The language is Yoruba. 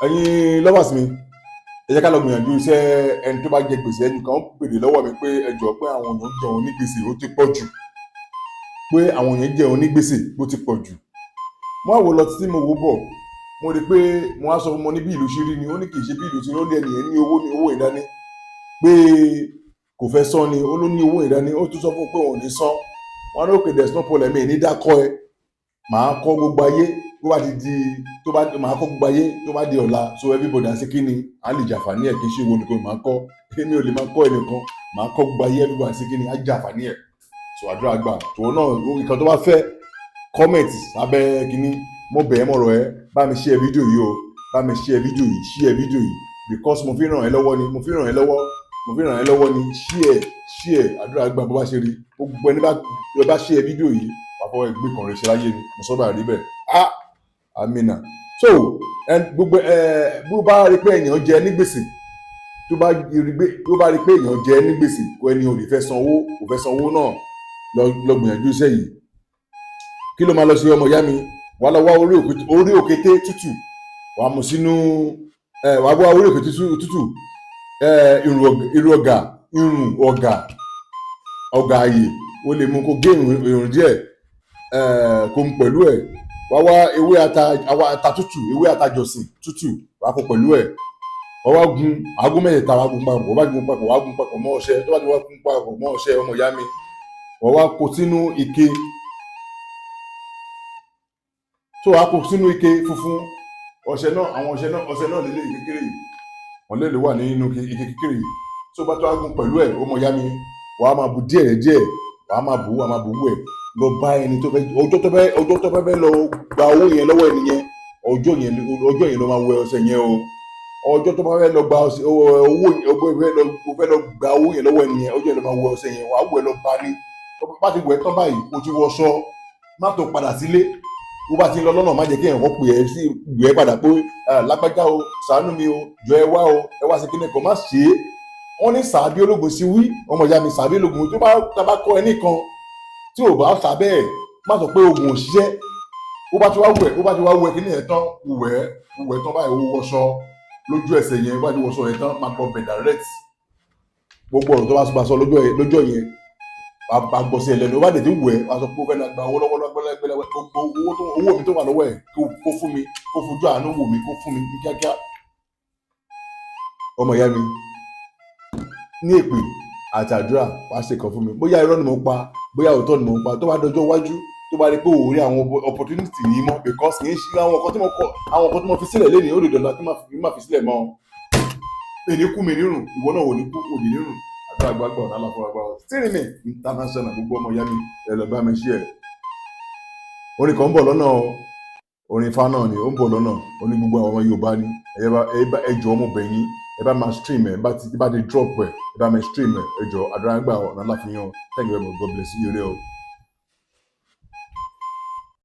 Ẹ̀yin lovers mi, ẹ jẹ́ ká lọ gbìyànjú iṣẹ́. Ẹni tó bá jẹ gbèsè, ẹnìkan béèrè lọ́wọ́ mi pé ẹ jọ̀ọ́, pé àwọn èèyàn jẹun ní gbèsè, ó ti pọ̀ jù, pé àwọn èèyàn jẹun ní gbèsè, ó ti pọ̀ jù. Mo wá wò lọ títí, mo wò bọ̀, mo rí i pé mo wá sọ fún mo ní bí ìlú ṣe rí ni. Ó ní kì í ṣe bí ìlú ṣe rí. Ó ní ẹnìyẹn ní owó, ní owó ìdání, pé kò fẹ́ san ni. Ó ló ní owó ìdání, ó tún sọ fún un pé òun ò ní san. Wọn ní okay, there is no problem, mi ní dákọ́ ẹ, màá kọ́ gbogbo ayé tó bá ti di, tó bá màá kọ́ gbogbo ayé tó bá di ọ̀la. So everybody àti kí ni à lè jàǹfààní ẹ̀. Kì í ṣe ìwọ nìkan màá kọ́, èmi ò lè máa kọ́ ẹnìkan, màá kọ́ gbogbo ayé, everybody àti kí ni á jàǹfààní ẹ̀. So àdúrà gbà. Tòun náà, nǹkan tó bá fẹ́, comment sábẹ́ kínní. Mo bẹ̀ ẹ́, mọ̀rọ̀ ẹ́, bá mi share fídíò yìí o, bá mi share fídíò yìí, share fídíò yìí, because mo fi ràn ẹ́ lọ́wọ́ ni, mo fi ràn ẹ́ lọ́wọ́, mo fi ràn ẹ́ lọ́wọ́ ni. Share, share. Àdúrà gbà. Bó bá ṣe rí, gbogbo ẹni bá share fídíò yìí, wàá fọwọ́ ẹgbẹ́ kan rẹ̀ ṣe láyé ni. Mo sọ bá rí bẹ́ẹ̀. Ah, amina. So gbogbo ẹ bó bá rí pé èèyàn jẹ ní gbèsè, tó bá rí pé èèyàn jẹ ní gbèsè, kó ẹni ò lè fẹ́ san owó, kò fẹ́ san owó náà, lọ gbìyànjú iṣẹ́ yìí. Kí ló máa lọ sí, ọmọ ìyá mi? Wàá lọ wá orí òkété tútù, wàá mú sínú ẹ, wàá wá orí òkété tútù ẹ, irun ọ̀gà, irun ọ̀gà, ọ̀gà àyè, o lè mú kó gé irun díẹ̀ ẹ, kó mu pẹ̀lú ẹ̀. Wàá wá ewé ata, àwa ata tútù, ewé ata jọ̀sìn tútù, wàá kó pẹ̀lú ẹ̀. Wàá wá gun àgún mẹ́tẹ̀ẹ̀ta, wàá gun papọ̀. Wàá bá gun papọ̀, wàá gun papọ̀ mọ́ ọṣẹ. Tó bá ti wá gun papọ̀ mọ́ ọṣẹ, ọmọ ìyá mi, wàá wá kó sínú ike, tó wàá kó sínú ike funfun. Ọṣẹ náà, àwọn ọṣẹ náà, ọṣẹ náà lélẹ̀ kékeré yìí, wọ́n lè lè wà nínú ike kékeré yìí. Tó bá tó wá gun pẹ̀lú ẹ̀, ọmọ ìyá mi, wàá máa bu díẹ̀ díẹ̀, wàá máa bu wẹ̀ lọ bá ẹni tó fẹ́. Ọjọ́ tó fẹ́ lọ gba owó yẹn lọ́wọ́ ẹni yẹn, ọjọ́ yẹn ló máa wẹ ọṣẹ yẹn o. Ọjọ́ tó bá fẹ́ lọ gba owó fẹ́ lọ gba owó yẹn lọ́wọ́ ẹni yẹn, ọjọ́ yẹn ló máa wẹ ọṣẹ yẹn. Wàá wẹ̀ lọ bá ní. Tó bá ti wẹ̀ tán báyìí, o ti wọṣọ, má tó padà sílé. Bó bá ti ń lọ lọ́nà, má jẹ́ kí èèyàn kan pè ẹ́ sí gbé ẹ́ padà pé, "Ah, lágbájá o, ṣàánú mi o, jọ, ẹ wá o, ẹ wá sí kíní kan." Má ṣe é. Wọ́n ní sàbí ológun sí wí, ọmọ ìyá mi, sàbí ológun tó bá tá bá kọ́ ẹ nìkan tí ò bá sà bẹ́ẹ̀, má sọ pé oògùn ò ṣiṣẹ́. Bó bá ti wá wẹ̀, bó bá ti wá wẹ̀ kíní ẹ̀ tán, wẹ̀ wẹ̀ tán báyìí, ó wọṣọ lójú ẹsẹ̀ yẹn. Bó bá ti wọṣọ yẹn tán, máa lọ bẹ̀ direct. Gbogbo ọ̀rọ̀ tó bá sọ lọ́jọ́ yẹn, wàá bá gbọ́ sí ẹ lẹ́nu. Ó bá dẹ̀ ti wẹ̀, wàá sọ pé ó fẹ́ gba owó lọ́wọ́ lọ́wọ́, gbogbo owó mi tó wà lọ́wọ́ ẹ̀, kó fún mi, kó fojú àánú wò mí, kó fún mi ní kíákíá. Ọmọ ìyá mi, ní èpè àti àdúrà, wàá ṣe kan fún mi. Bóyá irọ́ ni mo pa, bóyá òótọ́ ni mo pa, tó bá dọjọ́ iwájú, tó bá rí pé òun rí àwọn opportunity yìí mọ́, because kì í ṣe àwọn nǹkan tí mo kọ, àwọn nǹkan tí mo fi sílẹ̀ lẹ́nìí, ó lè dọ̀la kí má fi sílẹ̀ mọ́. Mi ní kú, mi nírùn, ìwọ náà ò ní kú, ò ní nírùn. Àdúrà gbàgbọ́, ọ̀nà àlàfo àgbà Sírìmì International. Gbogbo ọmọ ìyá mi, ẹ lọ bá mi ṣe ẹ̀. Orin kan ń bọ̀ lọ́nà o, orin ifá náà ni ó ń bọ̀ lọ́nà. Ó ní gbogbo àwọn ọmọ Yorùbá ni. Ẹ jọ̀ọ́, mo bẹ̀ yín, ẹ bá máa stream ẹ, bá ti drop ẹ, ẹ bá mi stream ẹ. Ẹ jọ̀ọ́, àdúrà gbà, ọ̀nà àlàfo yẹn o. Thank you very much. God bless you. Ire o.